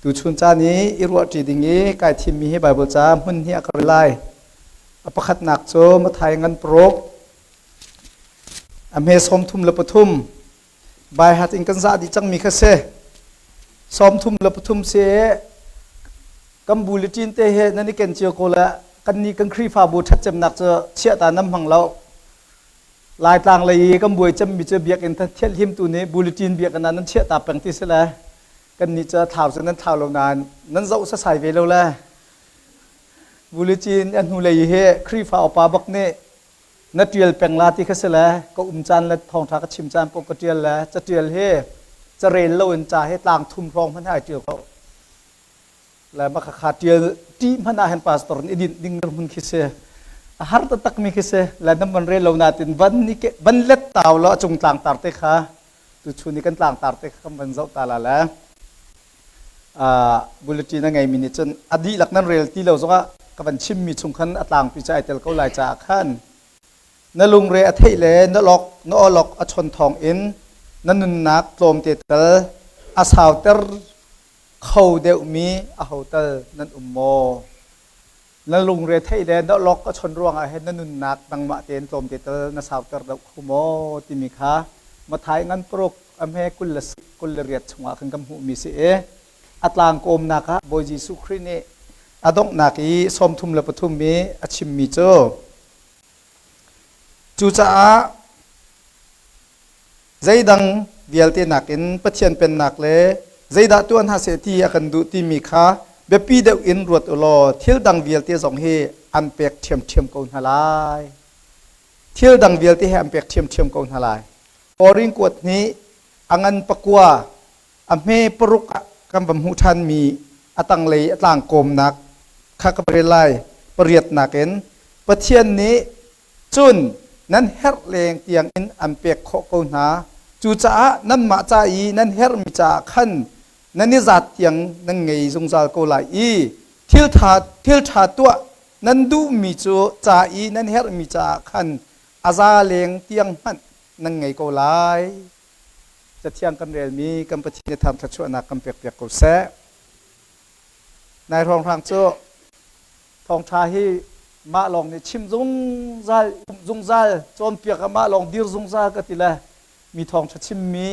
Tuchun caan i i ruahṭi ding i kai thimmi hi Baibal ca hmun hi a ka rel lai. A pakhatnak cu Matthai ngan paruk a hme 33 baihat in kan zah dih cangmi kha si. 33 si kan bulletin te he nan i ken cio ko le kan nih kan Khrihfabu ṭhatcemnak cu chiahta nan hmang lo. Laitlang lei i kan buai cemmi cu biakinn thianhlimtu nih bulletin biakinn ah nan chiahta peng ti si le kannih cu thlau cu nan thlau lo nain nan zoh sasai ve lo le bulletin a hnulei hi Khrihfa upa bak nih na ṭial peng la ti kha si le ka um caan le thawngṭha ka chim caan paoh ka ṭial le caṭial hi carel loin ca hi tlang thum hrawng hmanh ai ṭial kho le mah khakha ṭial ṭih hmanh ah hin pastor nih i dinh ding hmun khi si a har taktak mi khi si le nan van rel lo natin van ni van let tau lo a cung tlangtar te kha tuchun i kan tlangtar te kha kan van zoh ta la le bulletin a ngeimi nih cun a dihlak nan rel ti lo zongah ka van chimmi chung khan a tlangpi cu ai tel ko lai caah khan na lungre a theih le na lok na awlok a chon thawng in na nunnak tlawmte tal a sauter kho deuhmi aho tal nan um maw? Na lungre theih le na lok a chon ruangah hin na nunnak nangmah tein tlawmte tal na sauter deuh kho maw timi kha Mathai ngan paruk a hme 28 chungah khan kan hmuhmi si i a tlangkawmnak ah Bawi Jesuh Khrih nih a donghnak i 33 i a chimmi cu cucaah Zeidang vialte nakin Pathian Pennak le zeidah tuah hna seh ti a kan duh timi kha biapi deuh in ruat u law thil dang vialte zong hi an pek ṭhiamṭhiam ko hna lai. Thil dang vialte hi an pek ṭhiamṭhiam ko hna lai. Korin kuat nih a ngan pakua a hme paruk ah kan va hmuh ṭhanmi a tanglei a tlangkawmnak kha ka rel lai. Pariatnak in Pathian nih Cun nan herh leng tiangin an pek khawh ko hna. Cucaah nanmah ca i nan herhmi caah khan nan i zat tiang nan ngei zungzal ko lai i thil ṭha tuah nan duhmi cu ca i nan herhmi caah khan a za leng tiang hmanh nan ngei ko lai. Cathiang kan relmi kan Pathian nih tham thluachuahnak kan pekpiak ko seh. Nai hrawnghrang cu Thawngṭha hi mah lawng nih chim zungzal, um zungzal, cawnpiak ah mah lawng dir zungzal ka ti le mi thawngṭha chimmi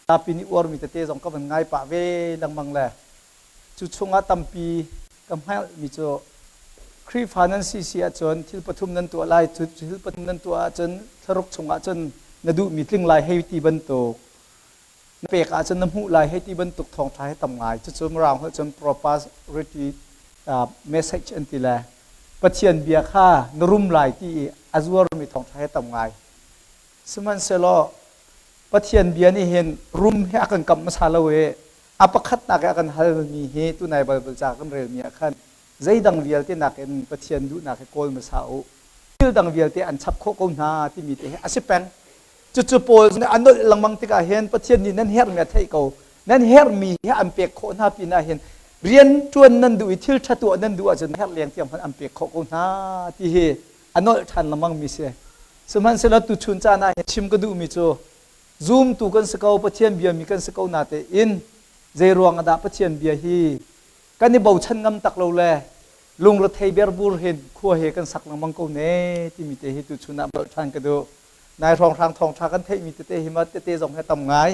zapi nih uarmi tete zong ka van ngai pah ve lengmang le cu chungah tampi ka hngalhmi cu Khrihfa nan si si ahcun thil pathum nan tuah lai, thil pathum nan tuah ahcun thlaruk chungah cun na duhmi tling lai hei ti bantuk na pek ahcun na hmuh lai hei ti bantuk thawngṭha hi tam ngai. Cucu Mirang holh cun prosperity message an ti le Pathian bia kha na rum lai ti i a zuarmi thawngṭha hi tam ngai. Sihmanhsehlaw Pathian bia nih hin rum hi a kan kamh hmasa lo i a pakhatnak i a kan halmi hi tunai Baibal ca kan relmi ah khan zeidang vialte nakin Pathian duhnak hi kawl hmasa u. Thil dang vialte an chap khawh ko hna timi te hi a si peng. Cucu Paul nih a nolh lengmang tikah hin Pathian nih nan herhmi a theih ko. Nan herhmi hi an pek khawh hna pinah hin rian ṭuan nan duh i thil ṭha tuah nan duh ahcun herh leng tiang hmanh an pek khawh ko hna ti hi a nolh ṭhan lengmang mi si. Sihmanhsehlaw tuchun caan ah hin chim ka duhmi cu zumtu kan si ko, Pathian biami kan si ko natein zei ruang ah dah Pathian bia hi kan i bochan ngam tak lo le lungrethei berbur hin khua he kan sak lengmang ko ne timi te hi tuchun ah nolh ṭhan ka duh. Nai hrawnghrang thawngṭha kan theihmi tete hi ma tete zong hi tam ngai.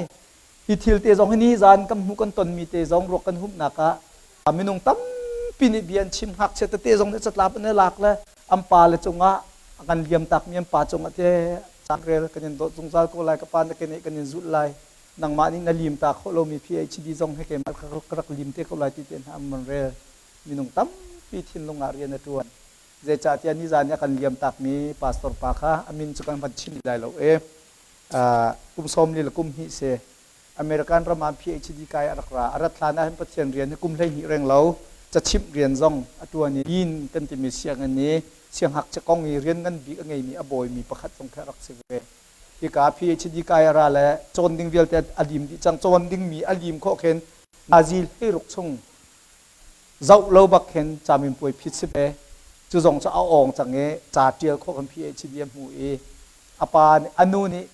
Hi thil te zong hi ni zan kan hmuh kan tonmi te zong ruak kan humhnak ah minung tampi nih bia an chim ngakchia tete zong nih catlap an i lak le an pa le cungah a kan liam takmi an pa cungah te rel kan in dawt zungzal ko lai ka pa na ke kan in zulh lai nangmah nih na lim ta khawh lomi PhD zong he keimah ka rak lim te ko lai ti te hna an rel minung tampi thinlung ah rian a ṭuan Zeicahtiah nizan i a kan liam takmi pastor pa kha a min cu kan van chim lai lo i kum 40 le kum hnih si American ram ah PhD kai a rak ra. A rat hlan ah hin Pathian rian hi kum 12 reng lo cachimh rian zong a ṭuan i Dean kan timi sianginn i sianghngakchia kong i rian ngan bik a ngeimi a bawimi pakhat zong khi a rak si ve. Hika PhD kai a ra le cawn ding vialte a lim dih cang. Cawn dingmi a lim khawh khin nazi 16 chung Zoh lo bak khin caminpuai phit si ve. Cu zong cu a awng cang i ca ṭial khawh kan PhD a hmu i a pa nih a nu nih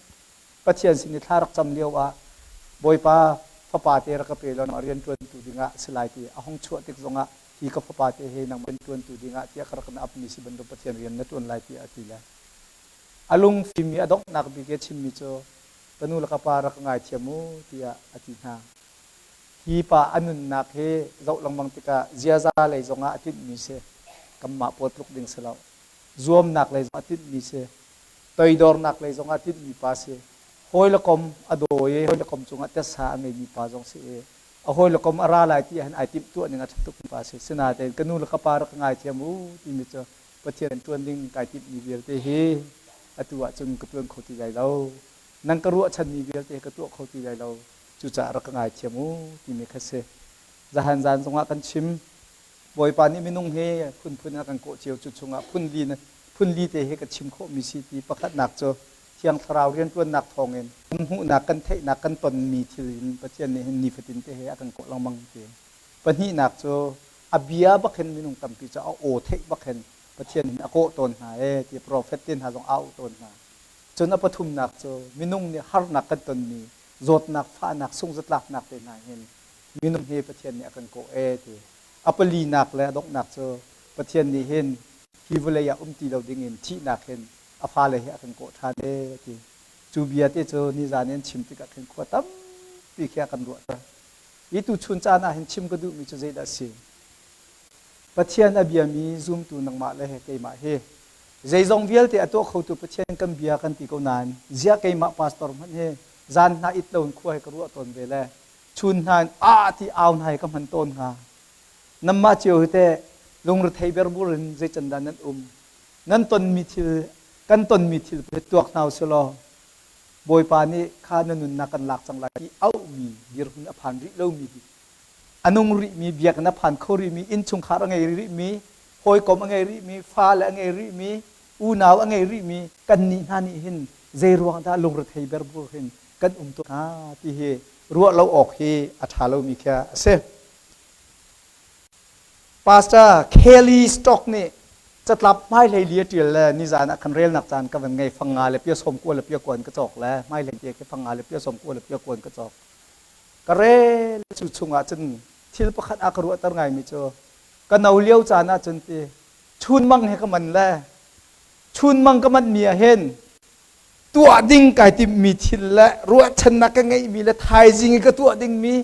Pathian sin i thla rak cam lio ah Bawipa Fapa te rak ka pe law nangmah rianṭuantu dingah a si lai ti a hung chuah tik zongah hi ka fapa te hi nangmah rianṭuantu dingah tiah ka rak in apmi si bantuk Pathian rian na ṭuan lai tiah a ti le a lungfim i a donghnak bik i a chimmi cu ka nu le ka pa rak ka ngaithiam u tiah a ti hna. Hi pa a nunnak hi zoh lengmang tikah ziaza lei zongah a tinhmi si. Kanmah pawl tluk ding si lo. Zuamnak lei zongah a tinhmi si. Toidornak lei zongah a tinhmi pa si. Hawi le kom a daw i hawi le kom cungah tessa a ngeimi pa zong si i a hawi le kom a ra lai ti ahhin ai timh tuah ning a ṭha tukmi pa si. Sinain ka nu le ka pa rak ka ngaithiam u timi cu Pathian ṭuan ding kai timhmi vialte hi atu ahcun ka ṭuan kho ti lai lo. Nan ka ruahchanmi vialte ka tuah kho ti lai lo. Cucaah rak ka ngaithiam u timi kha si. Zahan zan zongah kan chim. Bawipa nih minung hi phunphun in a kan kawh cio. Cu chungah phunli phunli te hi ka chim khawhmi si ti pakhatnak cu Thiang Thlarau rianṭuannak thawngin kan hmuhnak, kan theihnak, kan tonmi thil in Pathian nih hin nifatin te he a kan kawh lengmang ti. Pahnihnak cu a bia bak hin minung tampi cu a aw theih bak hin Pathian hin a kawh tawn hna ee ti profet te hna zong a auh tawn hna. Cun a pathumnak cu minung nih harnak kan tonmi zawtnak, fahnak, sungzatlaknak te hna hin minung hi Pathian nih a kan kawh ee ti. A palinak le a donghnak cu Pathian nih hin hi vawlei ah um ti lo dingin thihnak hin a fale hi a kan kawh ṭhan ee ti. Cu bia te cu nizan i an chim tikah khin khua tampi khi a kan ruahter. Hi tuchun caan ah hin chim ka duhmi cu zeidah a si? Pathian a biami zumtu nangmah le keimah hi zeizong vialte a tuah khotu Pathian kan bia kan ti ko nain ziah keimah pastor hmanh hi zan hna it loin khua hi ka ruah tawn ve le chun hna in a ti au hna hi ka hman tawn hnga. Nanmah cio hi teh lungrethei berbur in zeican dah nan um? Nan tonmi thil kan tonmi thil tuak hna usih law Bawipa nih kha na nunnak kan lak cang lai ti auhmi dirhmun a phan rih lomi hi a nung rihmi biakinn a phan kho rihmi innchungkhar a ngei rihmi hawikom a ngei rihmi fale a ngei rihmi unau a ngei rihmi kannih hna nih hin zei ruang dah lungrethei berbur hin kan um tuk hnga ti hi ruah lo awk hi a ṭha lomi khi a si. Pastor Kelly Stock nih catlap hmailei li a ṭial le nizan ah khan relnak caan ka van ngei fang nga le pia sawm kua le pia kuan ka cawk le hmailei te khi fang nga le pia sawm kua le pia kuan ka cawk. Ka rel cu chungah cun thil pakhat a ka ruahter ngaimi cu ka no lio caan ah cun ti chunmang he ka man le chunmang ka manhmi ah hin tuah ding kai timhmi thil le ruahchannak ka ngeihmi le thaizing i ka tuah dingmi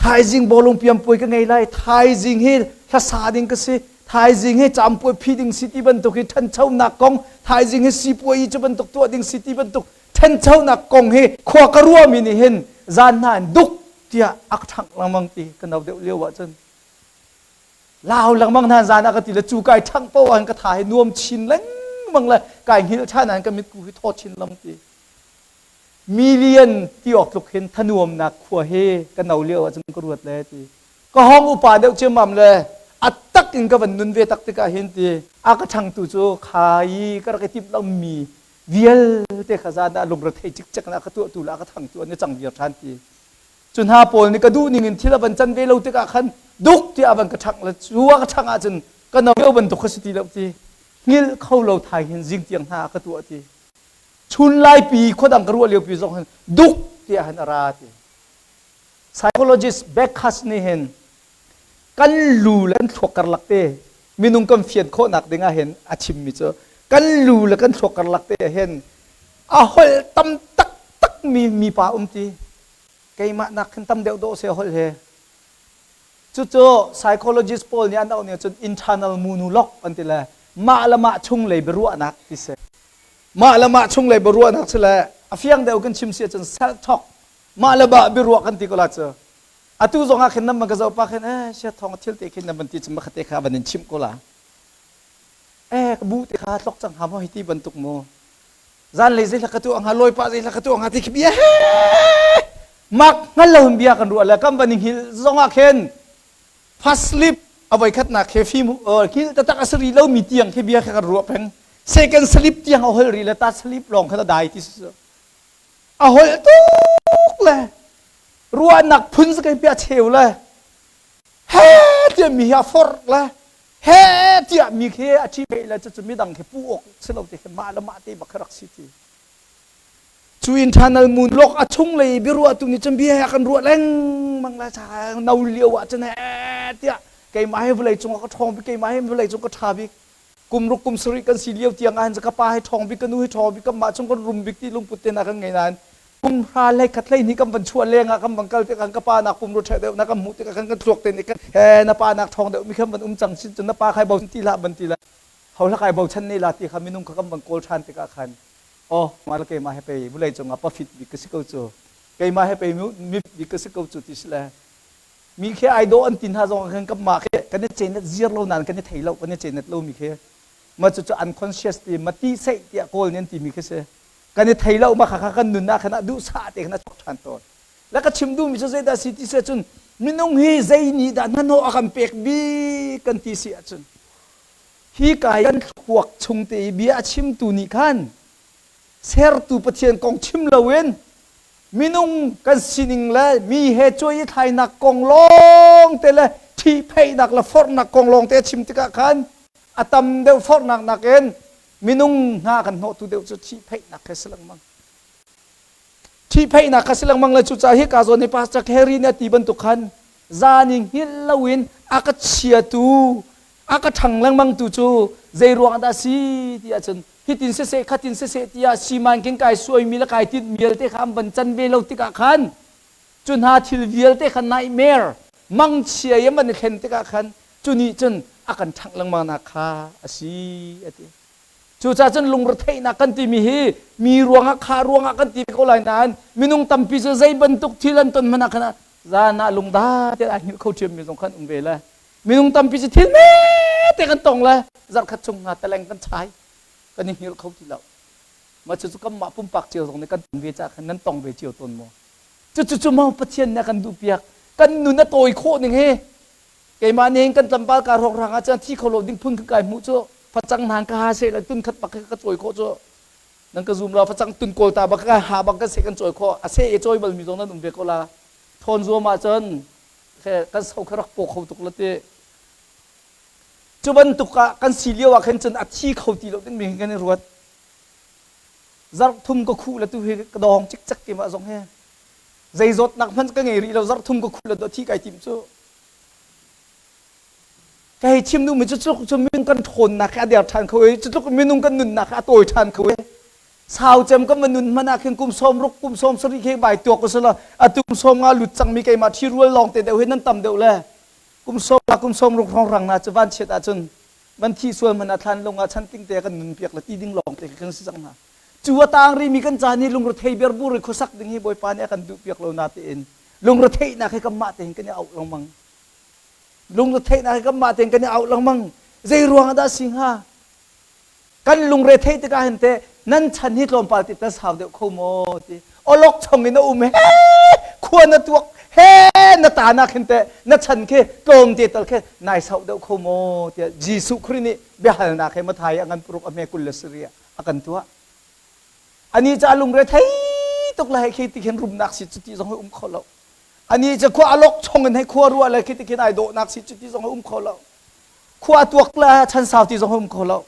Thaizing bawlung piampuai ka ngei lai. Thaizing hi hlasa ding ka si. Thaizing hi campuai phi ding si ti bantuk hi ṭhanchonak kong, thaizing hi sipuai cu bantuk tuah ding si ti bantuk ṭhanchonak kong hi khua ka ruahmi nih hin zan hna in duk tiah a ka ṭhangh lengmang ti ka no deuh lio ahcun lau lengmang hna zan ah ka ti le cu kai ṭhangh paoh ah ka tha hi nuam chin lengmang le kai hngilh ṭhan ah ka mitku hi thaw chin lengmang ti Million ti awk tluk hin thanuamnak khua hi ka no lio ahcun ka ruat le ti. Ka hong upa deuh ciammam le a tak in ka van nun ve tak tikah hin ti a ka ṭhangtu cu kha i ka rak i timh lomi vialte kha zan ah lungrethei cikcek in a ka tuahtu le a ka thangtu an i cang viar ṭhan ti. Cu hna pawl nih ka duh ning in thil a van can ve lo tikah khan duk tiah a van ka ṭhangh le cu a ka ṭhangh ahcun ka no lio bantuk kha si ti lo ti. Hngilh kho lo thai hin zing tiang hna a ka tuah ti. Chun laipi khuadang ka ruah liopi zong hin duk tiah hin a ra ti. Psychologist Beckhus nih hin kan lu le kan thluak karlak te minung kan fian khawhnak ding ah hin a chimmi cu kan lu le kan thluak karlak te ah hin a holh tam taktak mi mipa um ti keimah nak khin tam deuh dawh se holh he Cucu psychologist pawl nih an auh ning cun internal monologue an ti le mah le mah chunglei biaruahnak ti si. Mah le mah chunglei biaruahnak si le a fiang deuh kan chim si ahcun self talk mah le mah biaruah kan ti ko la cu. Atu zong ah khin nan van ka zoh pah khin eh sia thong thil te khin nan van ti cun makhat te kha van in chimh ko la. Eh ka bu te kha tlok cang hnga maw hi ti bantuk mu. Zanlei zei hla ka tuah hnga lawi pah zei hla ka tuah hnga ti khi bia he mak hngal lo in bia kan ruah le kan van i hngilh zong ah khin first sleep a voi khatnak khi fim hngilh taktak a si rih lomi tiang khi bia kha kan ruah peng second sleep tiang a holh rih le ta sleep lawng khan a dai ti si a holh tuk le ruahnak phun zakai pia cheu le he tiah mi hi a forh le he tiah mi khi a ṭhi le cucu midang khi pu awk si lo ti khi mah le mah te bak khi rak si ti. Cu internal moon lok a chung lei biaruahtu nih cun bia he kan ruah lengmang la no lio ah cun he tiah keimah hi vawlei cung ah ka ṭhawng bik keimah hi vawlei cung ka ṭha bik kum ruk kum sarih kan si lio tiang ah hin ka pa hi ṭhawng bik ka nu hi ṭhawng bik kanmah chung kan rum bik ti lungput te hna kan ngei nain kum hra hlei khat hlei hnih kan van chuah leng ah kan van kal tikah ka pa nak pum ru ṭheh deuh na kan hmuh tikah kan kan thluak te nih he na pa nak ṭhawng deuh mi khan van um cang sin cun na pa khai bo ti hlah ban ti la ho hlak ai bochan ne la ti kha minung kha kan van kawl ṭhan tikah khan oh mah le keimah he pei vulei cung ah pafit bik ka si ko cu keimah he pei mi bik ka si ko cu ti si le mi khi ai dawh an ti hna zong khan kan mah khi kan i cenet zir lo nain kan i thei lo kan i cenet lo mi khi ma cu cu unconscious ti ma ti seih tiah kawl nih an ti mi khi si kan i thei lo ma kha kha kan nun ah khan a duh sa te khan a chuak ṭhan tawn la ka chim duhmi cu zeidah si ti si ahcun minung hi zei nih dah hnahnawh a kan pek bik kan ti si ahcun Hi ka kan thluak chung te i bia a chimtu nih khan sertu Pathian kong chim loin minung kan sining le mi he cuai i thlainak kong lawng te le ṭhihpheihnak le forhnak kong lawng te a chim tikah khan a tam deuh forhnak nakin minung hna kan hnawhtu deuh cu ṭhihpheihnak he si lengmang. Ṭhihpheihnak kha si lengmang le cucaah hika zawn i Pastor Kerry nih a ti bantuk khan zan i hngilh loin a ka chiatu a ka ṭhang lengmangtu cu zei ruang dah si ti ahcun hitin siseh khatin siseh tiah simanking kai suaimi le kai tinh vialte kha an van can ve lo tikah khan cu hna thil vialte kha nightmare mangchia i an van i thlen tikah khan cu nih cun a kan ṭhangh lengmang nak kha a si a ti. Cucaah cun lungretheihnak kan timi hi mi ruangah kha ruangah kan ti ko lai nain minung tampi cu zei bantuk thil an ton hmanh ah khan zan ah lungda te ai hngilh kho ṭhiammi zong khan um ve le minung tampi cu thil te kan tong le zarhkhat chung hna taleng kan chai kan i hngilh kho ti lo mah cucu kanmah pumpak cio zong nih kan ton ve caah khan nan tong ve cio tawn maw cucu cu maw Pathian nih a kan duhpiak kan nun a tawi khawh ning hi Keimah nih kan tlangval ka hrawk hrang ah cun thi kho lo ding phun kai hmuh cu facang hnan ka ha se la tun khat bak ka cawi khawh cu nan ka zum lo facang tun kawl ta bak ka ha bak ka se kan cawi khawh a se i cawi bal mi zong nan um ve ko la thawn zuam ah cun kan so kha rak paw kho tuk la ti cu bantuk ah kan si lio ah khin cun a thi kho ti lo ding mi kan i ruat zarh thum ka khuh le tu hi ka dawng cikcek ti mah zong hi zei zawtnak hmanh ka ngei rih lo zarh thum ka khuh le do thi kai tim cu Ka hei chim duhmi cu tluk cu minung kan ṭhawnnak hi a der ṭhan kho i cu tluk minung kan nunnak hi a tawi ṭhan kho i sau cem kan va nun hmanh ah khin kum 60 kum 70 khi bai tuak u sila atu kum 50 lut cangmi keimah ṭhi rual lawng te deuh hi nan tam deuh le kum 50 kum 60 hrawng rang na cu van chiat ahcun van thi sual hmanh ah thlan lung ah chanting te kan nun piak le ti ding lawng te kan si cang hna cu a tang rimi kan caan hi lungrethei berbur i khuasak ding hi Bawipa nih a kan duh piak lo na tein lungretheihnak hi kanmah tein kan i auh lengmang lungretheihnak hi kanmah tein kan i auh lengmang zei ruang ah dah si hnga kan lungre theih tikah hin teh nan chan hi tlawmpal ti ta sau deuh kho maw ti olok chong in a um he khua na tuak he na ta nak hin teh na chan khi tlawm te tal khi nai sau deuh kho maw tiah Jesuh Khrih nih biahalnak he Mathai a ngan puruk a hme kul le sarih a kan tuah Ani cu a lungre thei tuk le hei khi ti khin rumnak si cu ti zong hi um kho lo. Ani cu khua alok chong in hei khua ruah le khi ti khin ai dawhnak si cu ti zong hi um kho lo. Khua tuak le chan sau ti zong hi um kho lo.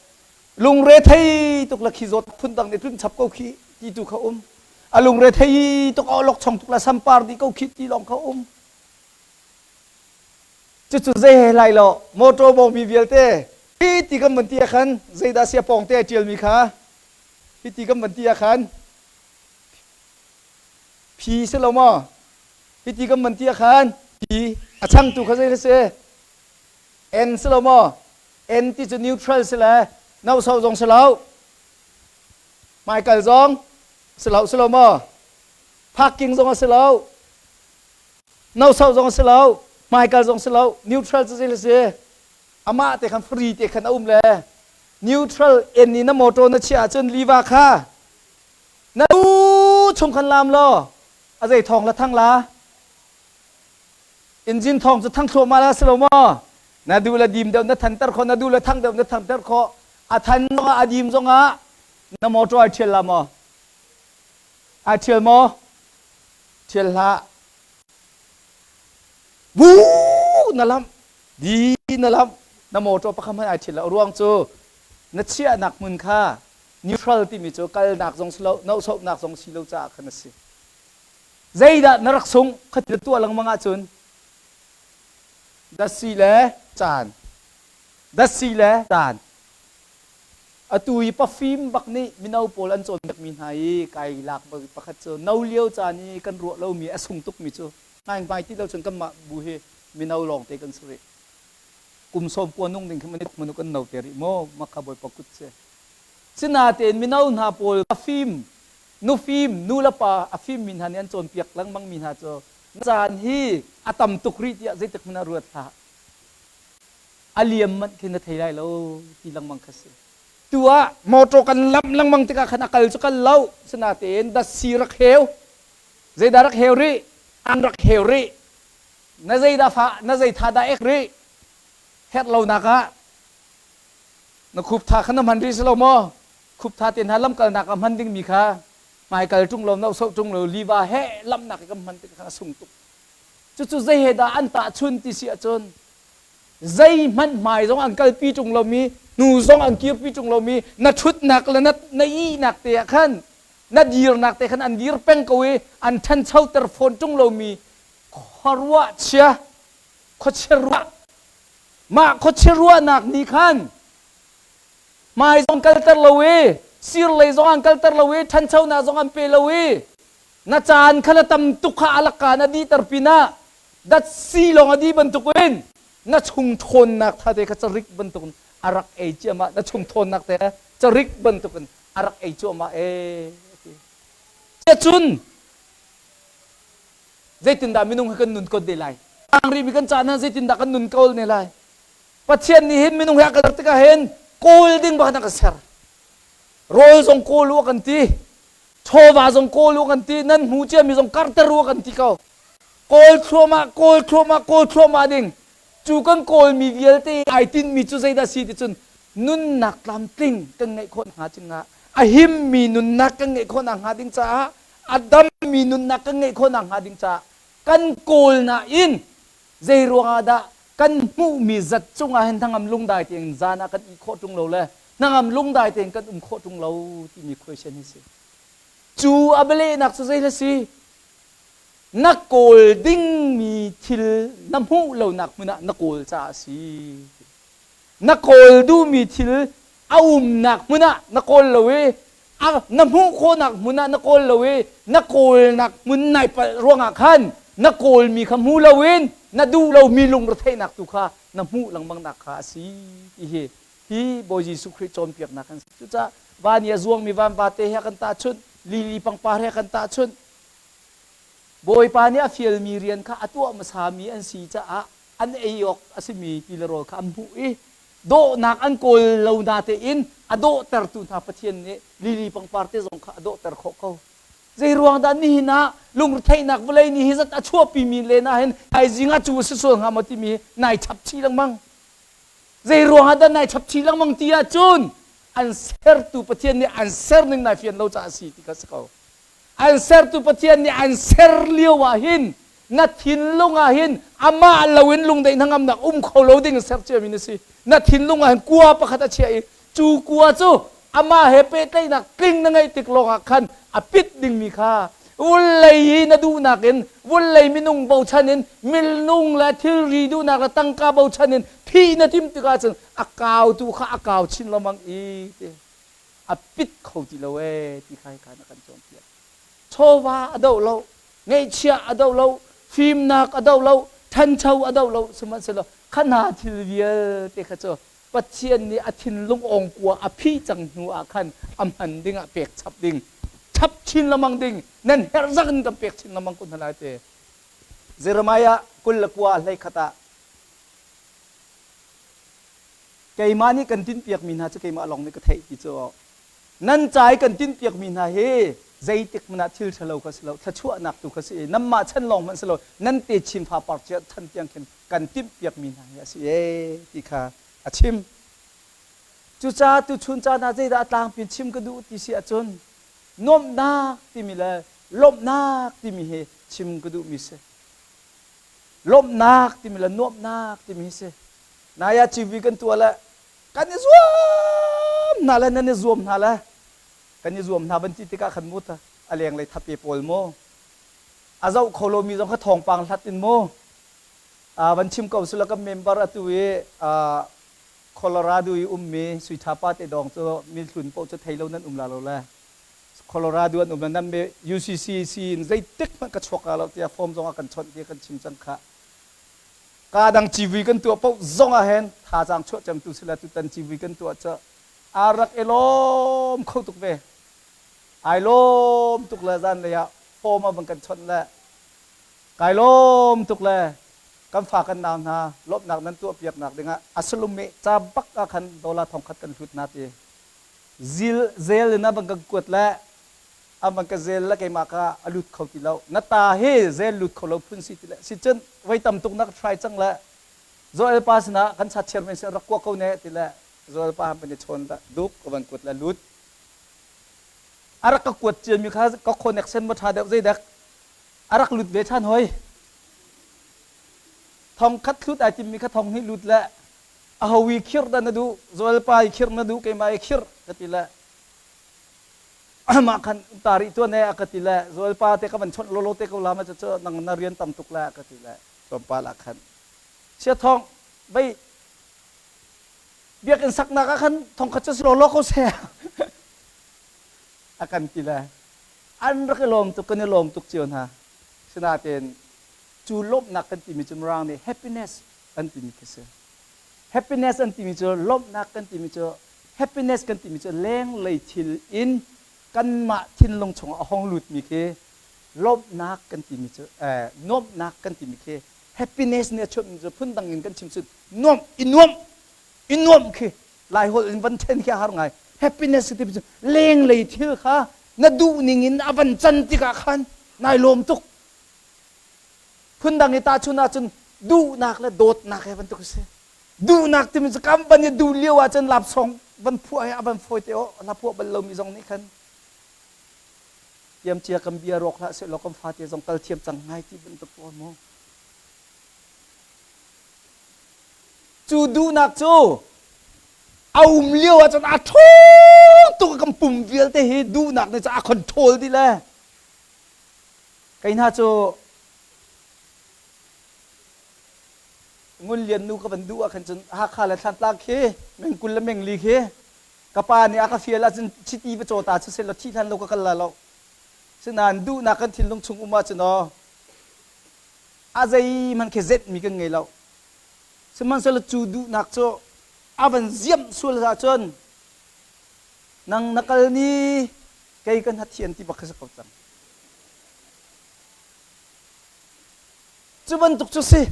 Lungre thei tuk le khi zawt phun dang nih tlun chap ko khi ti tu kha um. A lungre thei tuk a olok chong tuk le sampar dih ko khi ti lawng kha um. Cucu zei he lai lo motor bawngmi vialte hi ti kan van ti ah khan zeidah sia pawng te ai ṭialmi kha Hiti kan van ti ah khan phi si lo maw? Hiti kan van ti ah khan phi a changtu kha zei si? N si lo maw? N ti cu neutral si le no so zong si lo. Hmaikal zong si lo si lo maw? Parking zong a si lo. No so zong a si lo. Hmaikal zong si lo. Neutral cu zei si? Amah te khan free te khan a um le neutral en i na motor na chiah ahcun liva kha na lu chung khan lam law a zei thawng la thang la engine thawng cu thang thluahmah la si lo maw na duh le dim deuh na thanter khawh na duh le thang deuh na thanter khawh a than zongah a dim zongah na motor ai ṭhial la maw ai ṭhial maw ṭhial hlah bu na lamh Di na lamh na motor pakhat hmanh ai ṭhit lo. A ruang cu na chiahnak hmun kha Neutral timi cu kalnak zong si lo, nohsohnak zong si lo caah khan a si. Zeidah na rak sung khati na tuah lengmang ahcun datsi le caan, datsi le caan. Atu i pafim bak nih mino pawl an cawnpiakmi hna i kai lak pakhat cu no lio caan i kan ruah lomi a sung tukmi cu hmaihmai ti lo cun kanmah bu hi mino lawngte kan si rih. Kum sawm kua nung ding khi manu kan no te rih maw makha bawipa kut si. Sinatein mino hna pawl a fim nufim nu le pa a fimmi hna nih an cawnpiak lengmangmi hna cu na caan hi a tam tuk rih tiah zeitik hmanh ah ruat hlah. A liam manh khi na thei lai lo ti lengmang kha si. Tu ah motor kan lamh lengmang tikah khan a kal cu kal lo. Sinatein datsi rak heu. Zeidah rak heu rih? An rak heu rih. Na zeidah fa na zei tha dah ek rih? Herh lonak ah na khup tha kha na hman rih si lo maw? Khup tha te hna lamkalnak ah hman dingmi kha hmaikal ṭung lo, nohsoh ṭung lo, liva he lamnak i kan hman tik kha a sung tuk. Cucu zei he dah an tahchun ti si ahcun zeihmanh hmai zong an kalpi ṭung lomi, hnu zong an kirpi ṭung lomi, na ṭhutnak le na, na ihnak te ah khan, na dirnak te khan an dir peng ko i an ṭhanchoter fawn ṭung lomi khuaruah chia, khuachia ruah. Mah khuachia ruahnak nih khan hmai zong kalter lo i sirlei zong an kalter lo i ṭhanchonak zong an pe lo i na caan kha na tam tuk kha alaka na dihter pinah datsi lawng a dih bantukin na chung ṭhawnnak tha te kha carik bantukin a rak ei ciahmah na chung ṭhawnnak te kha carik bantukin a rak ei cuahmah ee ti cun zeitindah minung hi kan nun ko te lai tang rihmi kan caan ah zeitindah kan nun ko ne lai Pathian nih hin minung he a kan tikah hin kawl ding bak in a kan ser. Rawl zong kawl u a kan ti. Chawva zong kawl u a kan ti. Nan hmu ciami zong karter u a kan ti ko. Kawl thluahmah, kawl thluahmah, kawl thluahmah ding. Cu kan kawlmi vialte ai tinhmi cu zeidah si ti cun nunnak tlamtling kan ngeih khawh hnga cingah a himmi nunnak kan ngeih khawh hnga ding caah a dammi nunnak kan ngeih khawh hnga ding caah kan kawl nain zei ruangah dah kan hmuhmi zat cungah hin hnangam lungdai tein zan ah kan ih khawh ṭung lo le hnangam lungdai tein kan um khawh ṭung lo timi question hi si. Cu a bialehnak cu zei si? Na kawl dingmi thil na hmuh lonak hmun ah na kawl caah a si. Na kawl duhmi thil a umnak hmun ah na kawl lo i na hmuh khawhnak hmun ah na kawl lo i na kawlnak hmun nai palh ruangah khan na kawlmi kha hmu loin na duh lomi lungretheihnak tu kha na hmuh lengmangnak kha a si ti hi hi Bawi Jesuh Khrih cawnpiaknak an si. Cucaah van i a zuangmi van vate he kan tahchunh, lili pangpar he kan tahchunh. Bawipa nih a fialmi rian kha a tuah hmasami an si caah an ei awk a simi ti le rawl kha an hmuh i dawhnak an kawl lo na tein a dawhtertu hna Pathian nih lili pangpar te zong kha a dawhter khawh ko. Zei ruang dah nihin ah lungretheihnak vawlei nih hi zat a chuahpimi len ah hin thaizing ah cu a si sual hnga maw timi nai chap chih lengmang. Zei ruang ah dah nai chap chih lengmang ti ahcun an sertu Pathian nih an ser ning nai fian lo caah a si ti kha si ko. An sertu Pathian nih an ser lio ah hin na thinlung ah hin amah loin lungdaih hnangamnak um kho lo ding in ser ciami na si. Na thinlung ah hin kua pakhat a chiah i cu kua cu amah he pehtlaihnak tling na ngeih tik lawngah khan a pit dingmi kha vawlei hi na duhnak in vawlei minung bochan in minung le thilri duhnak le tangka bochan in phih na timh tikah cun a kau tu kha a kau chin lengmang i ti a pit kho ti lo ee ti kha hika na kan cawnpiak. Chawva a doh lo, ngeihchiah a doh lo, fimnak a doh lo, ṭhancho a doh lo, sihmanhsehlaw kha hna thil vialte kha cu Pathian nih a thinlung awngkua a phih cang hnu ah khan a hman ding ah pek chap ding, chap chin lengmang ding, nan herh zak in kan pek chin lengmang ko hna lai ti. Jeremiah 29 hleikhat ah keimah nih kan tinhpiakmi hna cu keimah lawng nih ka theih ti cu nan ca i kan tinhpiakmi hna hi zeitik hmanh ah thil ṭhalo kha si lo thluachuahnak tu kha si i nanmah chan lawng hmanh si lo nan te chin fapar chan tiang khin kan timhpiakmi hna hi a si ee ti kha a chim. Cucaah tuchun caan ah zeidah a tlangpi in chim ka duh ti si ahcun nuamhnak timi le lawmhnak timi hi chim ka duhmi si. Lawmhnak timi le nuamhnak timi hi si. Nai ah civui kan tuah le kan i zuam hna le nan i zuam hna le. Kan i zuam hna van ti tikah khan mu a lenglei thape pawl mu a zoh kho lomi zong kha thawngpang hlat in mu van chim ko sila kan member atu i Colorado i ummi Sui Tha Pa te dawng cu milhlun paoh cu thei lo nan um la lo le Colorado an um le nan UCCC in zeitik hmanh ka chuak la lo tiah form zong a kan chawnh ti kan chim cang kha ka dang civui kan tuah paoh zong ah hin thazaang chuah cemtu sila tutan civui kan tuah cu a rak i lawm kho tuk ve ai lawm tuk le zanlei ah form a van kan chawnh le kai lawm tuk le kan fa kan nau hna lawmhnak nan tuah piaknak dingah a salum i ca bak ah khan dollar thong khat kan hlut na ti zil zel in a van kan kuat le a van ka zel le keimah ka a lut kho ti lo na ta hi zel lut kho lo phun si ti le si cun voi tam tuk na ka try cang le Joel pa sinah kan chat chairman sin rak kua ko ne ti le Joel pa han i chawn duk ka van kuat le lut a rak ka kuat ciami kha ka connection ma ṭha deuh zeidek a rak lut ve ṭhan hoi thong khat thlut ai timmi kha thong hnih lut le a ho i khirh dah na duh Joel pa i khirh na duh keimah i khirh ka ti le mah khan ta rih tuan e a ka ti le Joel pa te ka van chawnh lolo te ko la ma cu nang na rian tam tuk le ka ti le tlawmpal ah khan sia thong vei biakinn saknak ah khan thongkhat cu si lawlaw ko seh a kan ti le an rak i lawm tuk kan i lawm tuk cio hna sinain cu lawmhnak kan timi cu mirang nih happiness an timi khi si happiness an timi cu lawmhnak kan timi cu happiness kan timi cu lenglei thil in kanmah thinlung chungah a hong lutmi khi lawmhnak kan timi cu eh, nuamhnak kan timi khi happiness nih a chuahmi cu phundang in kan chim cun nuamh i nuamh i nuamh khi Laiholh in van then khi a har ngai happiness ti cu lenglei thil kha na duh ning in a van can tikah khan nai lawm tuk phundang i tahchun ahcun duhnak le dawtnak he bantuk a si duhnak timi cu kam van i duh lio ahcun lapsawng van phuah he a van fawi te aw la phuah bal lomi zong nih khan tiamcia kan bia rawk hlah sehlaw kan fate zong kal thiam cang ngai ti bantuk pawl mu Cu duhnak cu a um lio ahcun a ṭhawng tuk kan pum vialte hi duhnak nih cun a control dih le kei hna cu Ngun Lian nu ka van duh ah khan cun Hakha le Thlantlang khi meng 20 le meng li khi ka pa nih a ka fial ahcun chiti va caw ta cu seh law thih hlan lo ka kal la lo sinain duhnak kan thinlung chung um ahcun aw a zeihmanh khi zetmi kan ngei lo Sihmanhsehlaw cu duhnak cu a van ziamh sual ahcun nang na kal ni kei ka hnathian ti bak khi si ko cang. Cu bantuk cu si.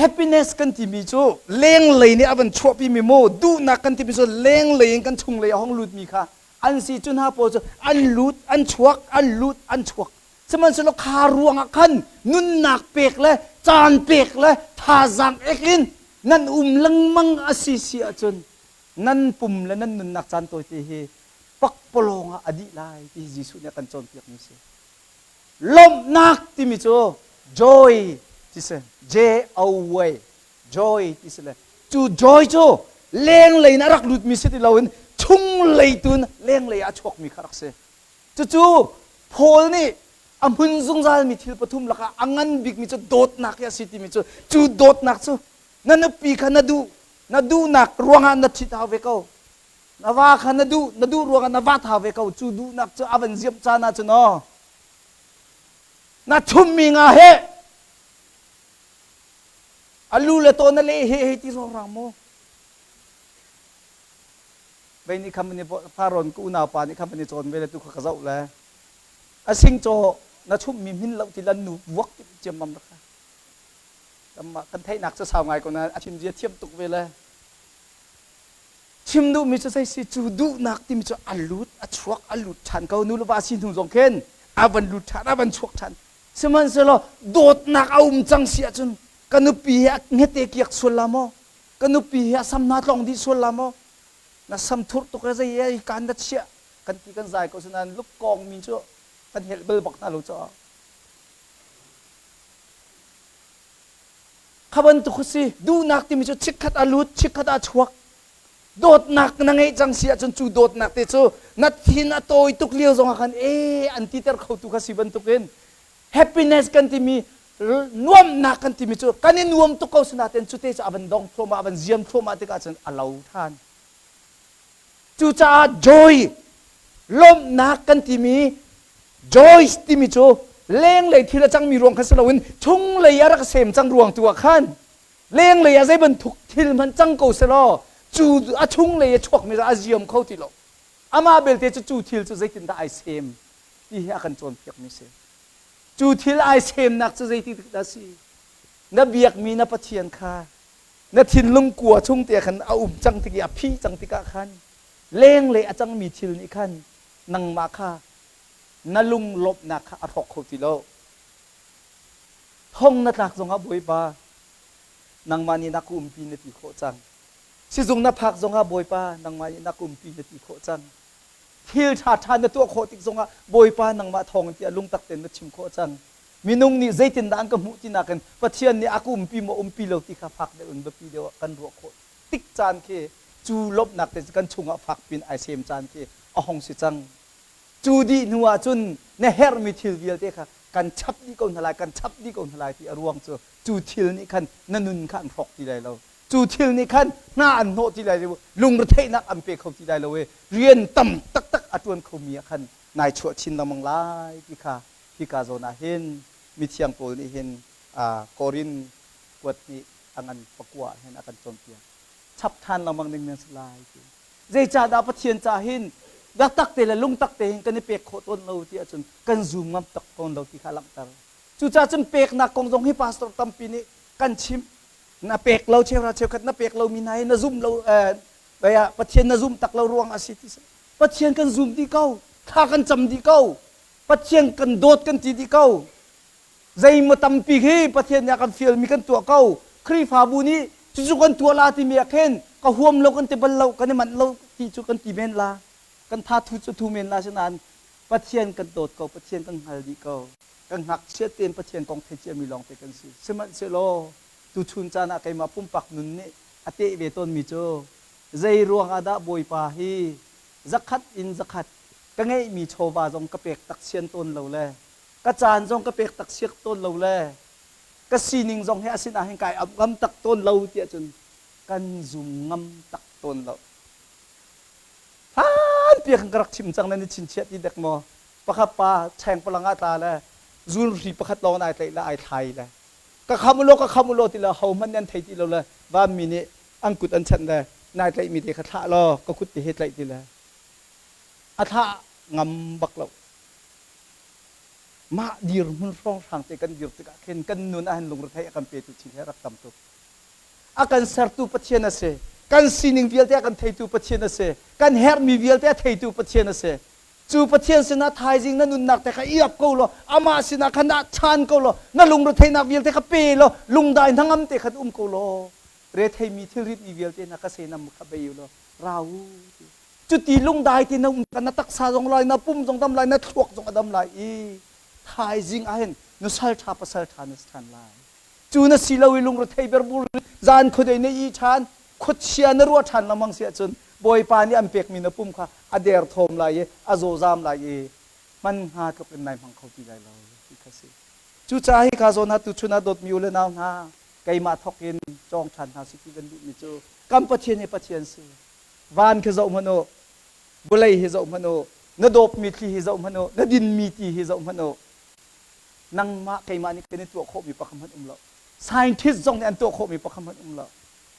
Happiness kan timi cu lenglei nih a van chuahpimi mu duhnak kan timi cu lenglei in kan chunglei a hong lutmi kha an si cu hna pawl cu an lut an chuak an lut an chuak Sihmanhsehlaw kha ruangah khan nunnak pek le caan pek le thazaang ek in nan um lengmang a si si ahcun nan pum le nan nunnak caan tawite hi pakpalawng ah a dih lai ti hi Jesuh nih a kan cawnpiakmi a si. Lawmhnak timi cu joy ti si J O Y joy ti si le cu joy cu lenglei in a rak lutmi si ti loin chunglei tu in lenglei ah a chuakmi kha rak si. Cucu Paul nih a hmun zungzalmi thil pathum lakah a ngan bikmi cu dawtnak hi a si timi cu cu dawtnak cu na nupi kha na duh na duhnak ruangah na ṭhit hau ve ko na va kha na duh na duh ruangah na vat hau ve ko cu duhnak cu a van ziamh caan ahcun aw na chummi nga he a lu le taw na le he hei ti rorang mu Vei nih khan Faraon ka unau pa nih khan van i cawn ve le tu kha ka zoh le a singcaw na chumhmi hmin lo ti lan nu vuak ciammam rak kanmah kan theihnak cu sau ngai ko nain a chim zia thiam tuk ve le chim duhmi cu zei si cu duhnak timi cu a lut a chuak a lut ṭhan ko nu le va si hnu zong khin a van lut ṭhan a van chuak ṭhan sihmanhsehlaw dawtnak a um cang si ahcun ka nupi hi a hngete kiak sual la maw ka nupi hi a sam hna tlong dih sual la maw na sam thur tuk e zei e kan na chiah kan ti kan zai ko sinain lukkawng mi cu kan helh bal bak hna lo caah kha bantuk si duhnak timi cu chikkhat a lut chikkhat a chuak. Dawtnak na ngeih cang si ahcun cu dawtnak te cu na thin a tawi tuk lio zongah khan e an titer khotu kha si bantukin happiness kan timi nuamhnak kan timi cu kan i nuam tuk ko sinain cu te cu a van dong thluahmah a van ziam thluahmah tikah cun a lo ṭhan. Cucaah joy lawmhnak kan timi joy timi cu lenglei thil a cangmi ruang kha si loin chunglei a rak sem cang ruang tu ah khan lenglei ah zei bantuk thil hmanh cang ko selaw cu a chunglei a chuakmi a ziam kho ti lo. Amah belte cu cu thil cu zeitindah ai sem ti hi a kan cawnpiakmi si. Cu thil ai semnak cu zeitik dah si? Na biakmi na Pathian kha na thinlung kua chung te khan a um cang tik i a phih cang tikah khan lenglei a cangmi thil nih khan nangmah kha na lunglawmhnak kha a hrawk kho ti lo. Thong na tlak zongah Bawipa nangmah nih na ka umpi na ti khawh cang. Sizung na phak zongah Bawipa nangmah nih na ka umpi na ti khawh cang. Thil ṭhaṭha na tuah khawh tik zongah Bawipa nangmah thawng in tiah lungtak tein na chim khawh cang. Minung nih zeitindah an ka hmuh ti nakin Pathian nih a ka umpi maw umpi lo ti kha fak deuh in biapi deuh ah kan ruah khawh tik caan khi cu lawmhnak te cu kan chungah fak pin ai sem caan khi a hong si cang. Cu dih hnu ah cun na herhmi thil vialte kha kan chap dih ko hna lai, kan chap dih ko hna lai ti a ruang cu cu thil nih khan na nun kha an hrawk ti lai lo. Cu thil nih khan hna an hnawh ti lai lo, lungretheihnak an pe kho ti lai lo i rian tam taktak a ṭuan khomi ah khan nai chuah chin lengmang lai ti kha hika zawn ah hin mithiang Paul nih hin Korin kuat nih a ngan pakua ah hin a kan cawnpiak. Chap ṭhan lengmang ding nan si lai ti. Zeicahdah Pathian ca hin biatak te le lungtak te hin kan i pek khawh tawn lo ti ahcun kan zum ngam tak tawn lo ti kha a langhter. Cucaah cun peknak kong zong hi pastor tampi nih kan chim. Na pek lo cheuhra cheukhat na pek lomi hna hi na zum lo Pathian na zum tak lo ruang a si ti si. Pathian kan zum dih ko. Thla kan cam dih ko. Pathian kan dawt kan ti dih ko. Zeimaw tampi khi Pathian nih a kan fialmi kan tuah ko. Khrihfabu nih cucu kan tuah la timi ah khin ka huam lo kan ti bal lo kan i manh lo ti cu kan ti men la. Kan tha thu cu thu men la sinain Pathian kan dawt ko, Pathian kan hngal dih ko. Kan ngakchia tein Pathian kong thei ciami lawngte kan si. Sihmanhsehlaw tuchun caan ah keimah pumpak nun nih a teh ve tawnmi cu zei ruang ah dah Bawipa hi zakhat in zakhat ka ngeihmi chawva zong ka pek tak sian tawn lo le ka caan zong ka pek tak siak tawn lo le ka sining zong hi a sinah hin kai ap ngam tak tawn lo tiah cun kan zum ngam tak tawn lo. Hlan piak ka rak chim cang nan i chinchiah ti dek maw? Pakhat pa cheng palang ah tla le zulhri pakhat lawng ai tlaih le ai thlai le ka kham ulaw ka kham ulaw ti le ho hmanh nan thei ti lo le vanmi nih an kut an chanh le nai tlaihmi te kha thlah law ka kut te he tlaih ti le a thlah ngam bak lo. Mah dirhmun hrawnghrang te kan dir tikah khin kan nun ah hin lungretheih a kan petu thil hi a rak tam tuk. A kan sertu Pathian a si. Kan sining vialte a kan theitu Pathian a si. Kan herhmi vialte a theitu Pathian a si. Cu Pathian sinah thaizing na nunnak te kha i ap ko law amah sinah khan ah chan ko law na lungretheihnak vialte kha pe law lungdai hnangam te khan um ko law retheimi thilritmi vialte hna ka senam kha bei u law ra u ti. Cuti lungdai ti na um na taksa zong lai na pum zong dam lai na thluak zong a dam lai i thaizing ah hin nusal ṭha pasal ṭha na si ṭhan lai. Cu na si lo i lungrethei berbur zan khuadei na ih ṭhan khuachia na ruah ṭhan lengmang si ahcun Bawipa nih an pekmi na pum kha a derthawm lai i a zawzam lai i hman hnga tluk in nai hmang kho ti lai lo ti kha si. Cucaah hika zawn ah tuchun ah dawtmi u le nau hna keimah thawk in cawng ṭhan hna sih ti kan duhmi cu kan Pathian hi Pathian si. Van khi zoh hmanh u, vawlei hi zoh hmanh u, na dawpmi thli hi zoh hmanh u, na dinmi ti hi zoh hmanh u. Nangmah keimah nih kan i tuah khawhmi pakhat hmanh um lo. Scientist zong nih an tuah khawhmi pakhat hmanh um lo.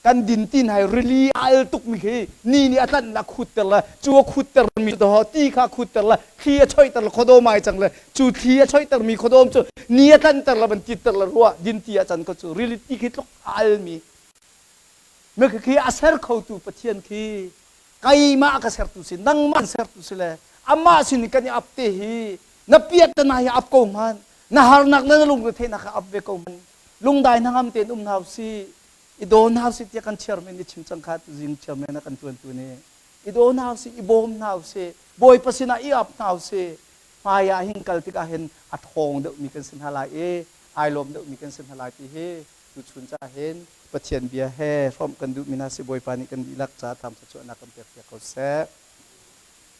Kan din ti hna rili a al tukmi khi ni nih a tlanh la khutter le cu a khutter mi to ti kha khutter le thli a choihter le khuadawm ai cang le cu thli a choihter mi khuadawm cu ni a tlanter le van titter le ruah din ti a can ko cu rili ti khi tluk a almi mi khi a ser khotu Pathian khi keimah ka sertu si nangmah sertu si le amah sin kan i ap te hi na piat na hi ap ko hman na harnak na lungretheihnak kha ap ve ko hman lungdai hnangam tein um hna si i daw hna usih tiah kan chairman nih chim cang kha zing chairman a kan tuantu nih i daw hna usih i bawm hna usih bawipa sinah i ap hna usih hmai ah hin kal tikah hin a ṭhawng deuhmi kan si hna lai i ai lawm deuhmi kan si hna lai ti hi tuchun ca hin. Pathian bia he hrawmh kan duhmi hna si. Bawipa nih kan dihlak ca tam thluachuahnak kan pek piak ko seh.